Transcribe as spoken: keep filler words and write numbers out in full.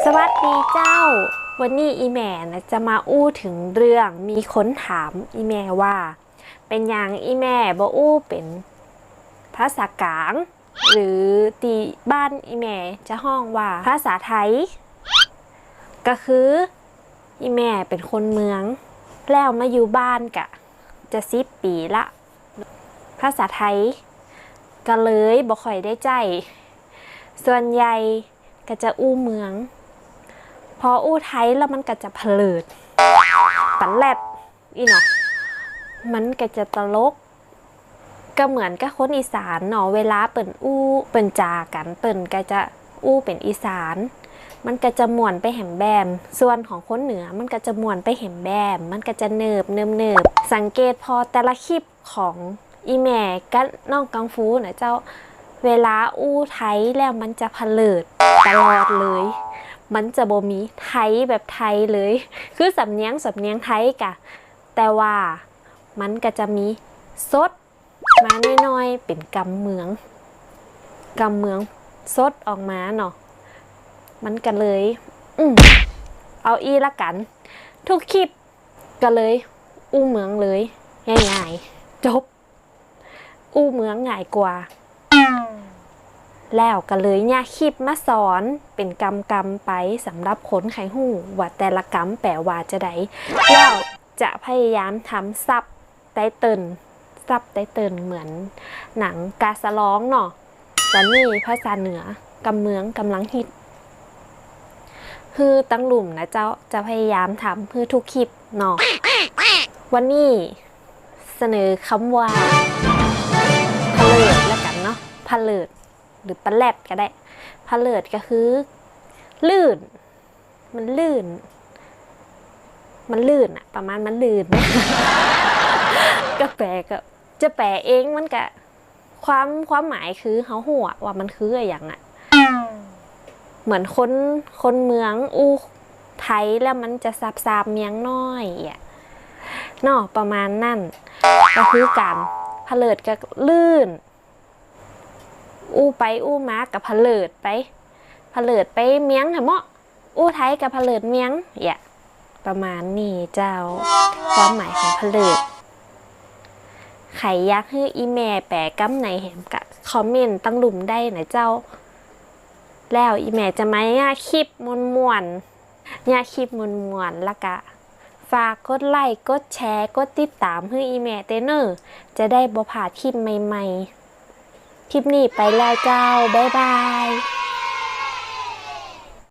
สวัสดีเจ้า วันนี้อี่แม่นะจะมาอู้เถิงเรื่องมีคนถามอี่แม่ว่า เป๋นหยังอี่แม่บ่อู้เป๋นภาษากลาง หรือตี้บ้านอี่แม่จะฮ้องว่าภาษาไทย ก็คืออี่แม่เป๋นคนเมือง แล้วมาอยู่บ้านก็จะสิบปี๋ละ ภาษาไทยก็เลยบ่ค่อยได้ใจ๊ ส่วนใหญ่ก็จะอู้เมือง พออู้ไทยแล้วมันก็จะผะเลิด ปะแล็ด อี้เนาะ มันก็จะตลก ก็เหมือนกับคนอีสานเนาะ เวลาเปิ้นอู้เปิ้นจ๋ากั๋น เปิ้นก็จะอู้เป๋นอีสาน มันก็จะม่วนไปแหมแบบ ส่วนของคนเหนือมันก็จะม่วนไปแหมแบบ มันก็จะเนิบเนิบเนิบ สังเกตผ่อแต่ละคลิปของอี่แม่กับน้องกังฟูนะเจ้า เวลาอู้ไทยแล้วมันจะผะเลิดตลอดเลย มันจะบ่มีไทยแบบไทยเลย คือสำเนียง สำเนียงไทยกะ แต่ว่ามันก็จะมีสดมาน้อยๆ เป๋นกำเมือง กำเมืองสดออกมาเนาะ มันก็เลย อืม เอาอี้ละกั๋น ทุกคลิปก็เลยอู้เมืองเลย ง่ายๆ จบ อู้เมืองง่ายกว่า แล้วก็เลยเยียะคลิปมาสอนเป๋นกำๆ ไป สำหรับคนใค่ฮู้ว่าแต่ละกำแป๋ว่าจาใด แล้วจะพยายามทำซับไตเติล ซับไตเติลเหมือนหนังก๋าสะลองเนาะ ต๋อนนี้ภาษาเหนือกำเมืองก่ำลังฮิต หื้อตังลุ่มนะเจ้า จะพยายามทำหื้อทุกคลิปเนาะ วันนี้เสนอกำว่า ผะเลิดละกั๋นเนาะ ผะเลิด หรือปะแล็ดก็ได้ ผะเลิดก็คือ ลื่น มันลื่น มันลื่นอะ ประมาณมันลื่น ก็แปลก็ จะแปลเองมันก็ ความ ความหมายคือเฮาฮู้อะว่ามันคืออะหยังอะ เหมือนคน คนเมืองอู้ไทยแล้วมันจะซาบๆ เมียงน้อยอะ เนาะ ประมาณนั้น ก็คือก๋านผะเลิดก็ลื่น อู้ไปอู้มาก็ผะเลิดไป ผะเลิดไปเมียงแหมเนาะ อู้ไทยก็ผะเลิดเมียง เยียะ ประมาณนี้เจ้า ความหมายของผะเลิด ใผอยากหื้ออี่แม่แปลกำไหนแหมก็คอมเมนต์ตังลุ่มได้นะเจ้า แล้วอี่แม่จะมาเยียะคลิปม่วนๆ เยียะคลิปม่วนๆ แล้วก็ฝากกดไลก์ กดแชร์ กดติดตามหื้ออี่แม่เต๊อะเน่อ จะได้บ่พลาดคลิปใหม่ๆ คลิปนี้ไปแล้วเจ้า บ๊ายบาย